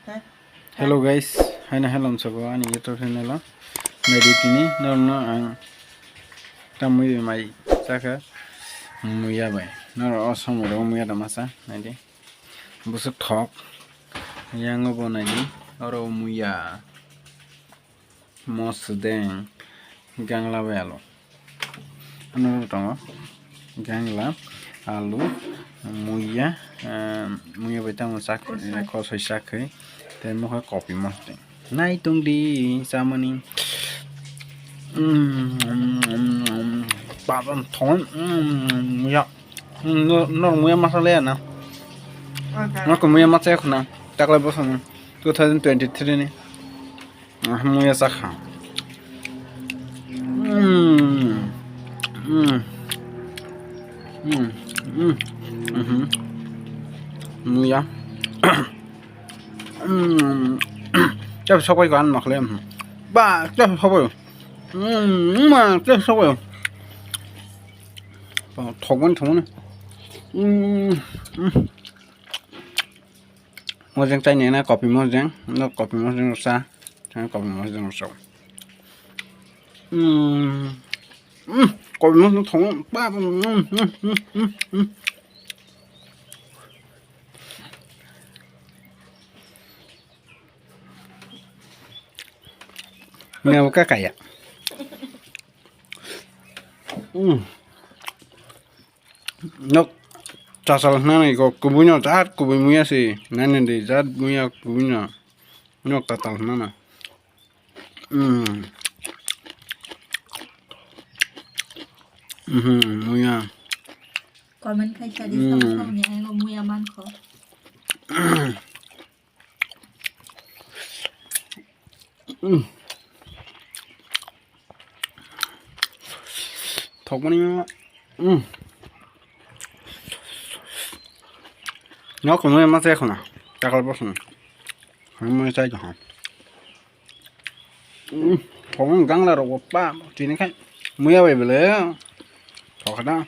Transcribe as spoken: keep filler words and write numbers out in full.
Hello guys, haino hello sabo ani YouTube channel o. Naidi tini norno ang tamwi mai chakha muya bai. Noro o somoi ro muya da masa naidi. Busuk thok. Yango bo naidi. Oro muya. Mosdeng, gangla bai alu. Ano tongo gangla, alu, muya, eh, muya bai tamo sak, kosoi. Kosoi sak khe, tei mokhe kopi mosdeng. Nai tong di chamani. Mm, mm, mm, mm. Babam thon, mm, muya. Mm, no, no muya masala ya na. Okay. No muya masala ya khuna. Takle bosong two thousand twenty-three ni. Ah, muya sakha. Mm. Mm. Mm. Mm. Mhm. Muya. Mm. Chap sobai gan makhle. Ba, chap sobai. Mm, ma, chap sobai. Ba, thokmani, thokmani. Mm. Mm. Mojeng chai nena kopi mojeng, no kopi mojeng sa, thang kopi mojeng sa. Hmm. Hmm. Kopi mojeng thong, pa, hmm, hmm, hmm, hmm, hmm. Neo ka kaya. Hmm. Nok chasal hnani ko kubui no jat kubui muya si nani di jat muya kubui no nok tatal hnana. Hmm. Mhm, muya. Comment khai sa di. Hmm. Samsung ni ai go muya man kho. Mm. Thokmani ma. Mm. Nok no ma se khona. Takal bosong. Hamma sai to ha. Mm. Thokmani gangla rok pa. Tini khai. Muya bai bele. Thokada.